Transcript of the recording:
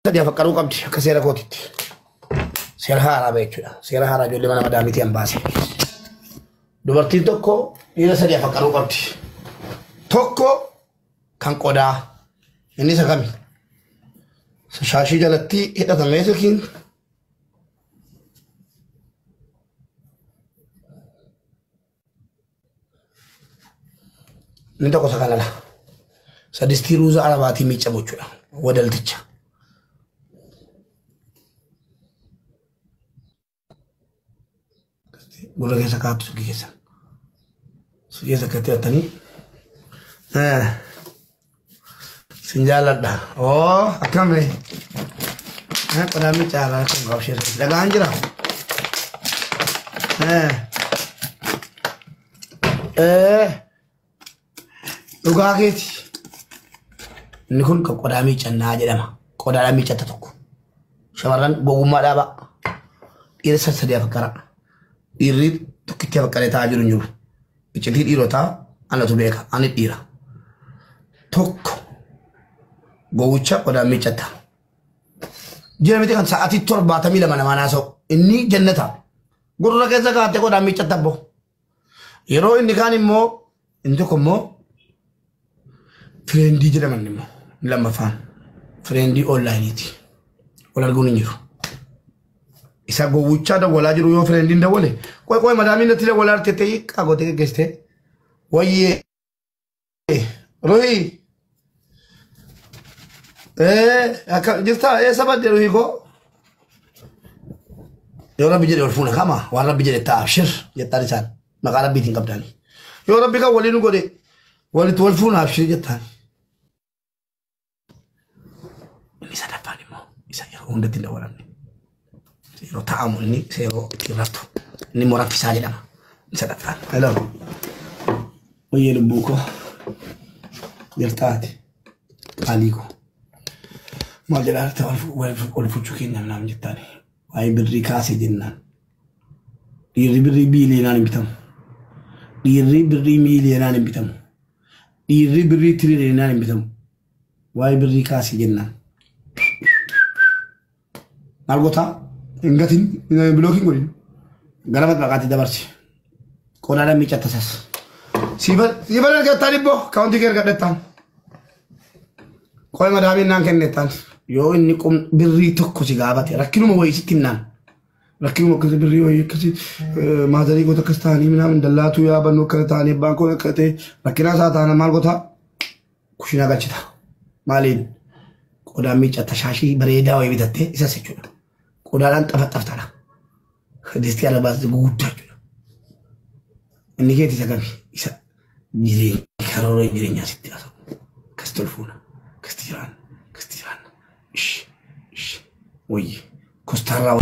Sadii afaqqaruu qabdi akka seera kootitti. Seera haaraa bahe jechuudha. Seera haaraa ijoollee mana madaamiitii an baase. Dubartiin tokko dhiira sadii afaqqaruu qabdi. Tokko kan qodaa. Inni isa kami? Shaashii jalatti hidhatamee silkiin. Inni tokko isa kanadha. Sadistii ruuza arabaatiin miiccamu jechuudha. Wadalticha. Gurra keessa kaa'attu silkii keessa. Silkii keessa akkatti hidhatanii. Sin jaalladha. Oo akkami? Qodaa miicaa kan qabshee dhagaan jira. Dhugaa keeti. Inni kun kan qodaa miiccannaa jedhama. Qodaadhaan miiccatta tokko. Shamarran gogummaa dhaabaa. Dhiira sadii afakkara. Dhiirri tokkitti afakkaree taa'aa jiru hin jiru. Iccitii dhiirotaa anatu beeka. Ani dhiira. Tokko gowwicha qodaan miiccatta. Jira miti kan sa'aatii 72 namaan haasa'u. Inni jannata. Gurra keessa kaa'attee qodaan miiccatta abbo. Yeroo inni kaan immoo inni tokko immoo fireendii jedhaman immoo lammaffaan fireendii onlaayiniiti. Wal arguun hin jiru. Isa gowwichaa dawwalaa jiru yoo fireendiin dawwale qoy qoy madaamiin natti dawwalaa jirti jettee hiiqqaa gootee geggeessitee wayyee ruhii akka jirtaa eessa badde ruhii koo yoo rabbi jedhe ol fuuna kama waan rabbi jedhe ta'a abshir jettaan isaan maqaa rabbiitiin qabdaani yoo rabbi kan waliin godhe walitti wal fuuna abshir jettaan. Inni sadaffaan immoo isa yeroo hundatti hin dawwalamne. Yeroo taa'amu inni isa yeroo ittiin raftu. Inni immoo raffisaa jedhama. Inni sadaffaan. Hello. Wayyee lubbuu koo. Jirtaati. Qaalii koo. Maal jedhaa jirta wal fuchuu keenya naam jettaani. Waa'ee birrii kaasee jennaan. Dhiirri birrii biiliyoonaan hin bitamu. Dhiirri birrii miiliyoonaan hin bitamu. Dhiirri birrii tiriliyoonaan hin bitamu. Waa'ee birrii kaasee jennaan. Maal gootaa? Hin gatin, bilookiin godhin. Gara maxxaqaatti dabarsi. Qodaadhaan miiccatta sas. Siifan argattaan ibboo kaawuntii kee argadhettaan. Qoy madaamiin naan kennettaan. Yoo inni birrii tokko si gaafate rakkinuma wayii sitti himnaan. Rakkinuma akkasii birrii wayii akkasii maazarii goota akkas ta'anii minaamin dallaatuu yaabannu akkana ta'anii abbaan koo akka ta'e rakkina isaa taana maal gootaa? Kushinaa galchita. Maaliin? Qodaan miiccatta shaashii bareedaa wayii bitattee isas jechuudha. Qodaadhaan xafaxaftaadha. Distii ala baasite guguddaa jechuudha. Inni keeti isa kami? Isa jireenya karoora jireenyaa sitti haasa'u. Akkasitti ol fuuna. Akkasitti jiraanna. Akkasitti jiraanna. Ish ish wayyi kostaarraa